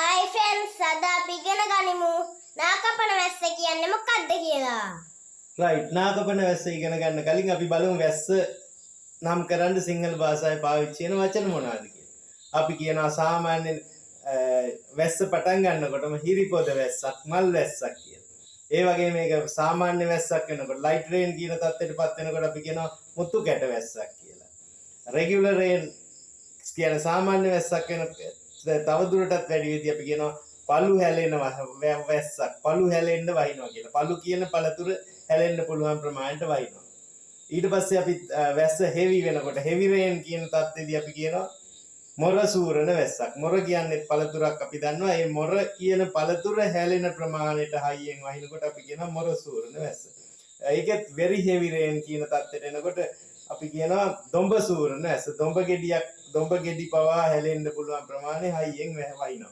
Hi friends, අද අපි ඉගෙන ගනිමු නාකපන වැස්ස කියන්නේ මොකක්ද කියලා. රයිට්, නාකපන වැස්ස ඉගෙන ගන්න කලින් අපි බලමු වැස්ස නම් කරන්න සිංහල භාෂාවේ පාවිච්චි වෙන වචන මොනවද කියලා. අපි කියනවා සාමාන්‍යයෙන් වැස්ස පටන් ගන්නකොටම හිරිපොද වැස්සක්, මල් වැස්සක් කියලා. ඒ වගේ මේක සාමාන්‍ය වැස්සක් වෙනකොට, ලයිට් රේන් කියන තත්ත්වයට පත් වෙනකොට අපි කියනවා මුතු කැට වැස්සක් කියලා. රෙගියුලර් රේන් කියන සාමාන්‍ය වැස්සක් වෙන තව දුරටත් වැඩි වෙද්දී අපි කියනවා පළු හැලෙන වැස්සක්, පළු හැලෙන්න වහිනවා කියලා. පළු කියන පළතුර හැලෙන්න පුළුවන් ප්‍රමාණයට වහිනවා. ඊට පස්සේ අපි වැස්ස හෙවි වෙනකොට, හෙවි රේන් කියන තත්ත්වෙදී අපි කියනවා මොර සූරන වැස්සක්. මොර කියන්නේ පළතුරක් අපි දන්නවා. ඒ මොර කියන පළතුර හැලෙන ප්‍රමාණයට හයියෙන් වහිනකොට අපි කියනවා මොර සූරන වැස්ස. ඒකෙත් වෙරි හෙවි රේන් කියන තත්ත්වයට එනකොට අපි කියනවා දොඹ සූරන වැස්ස. දොඹ ගෙඩියක්, දොඹ ගෙඩි පවා හැලෙන්න පුළුවන් ප්‍රමාණය හයියෙන් වහිනවා.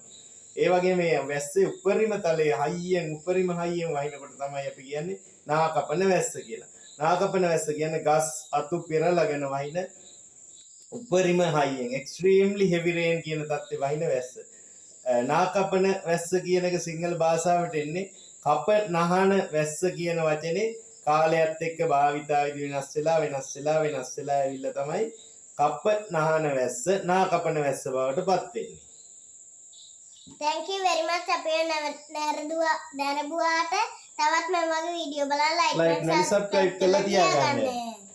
ඒ වගේ මේ වැස්සේ උපරිම තලයේ හයියෙන්, උපරිම හයියෙන් වහිනකොට තමයි අපි කියන්නේ නාකපන වැස්ස කියලා. නාකපන වැස්ස කියන්නේ ගස් අතු පෙරලාගෙන වහින උපරිම හයියෙන්, එක්ස්ට්‍රීම්ලි හෙවි රේන් කියන තත්ත්වේ වහින වැස්ස. නාකපන වැස්ස කියන එක සිංහල භාෂාවට එන්නේ කප නහන වැස්ස කියන වචනේ කාලයත් එක්ක භාවිතාවේදී වෙනස් වෙලා, වෙනස් වෙලා, වෙනස් වෙලා ඇවිල්ලා තමයි කප නහන වැස්ස නාකපන වැස්ස බවට පත් වෙන්නේ. Thank you very much. අපේ නැරඹුවාට තවත් මේ වගේ වීඩියෝ බලන්න like like and and subscribe කරලා තියාගන්න.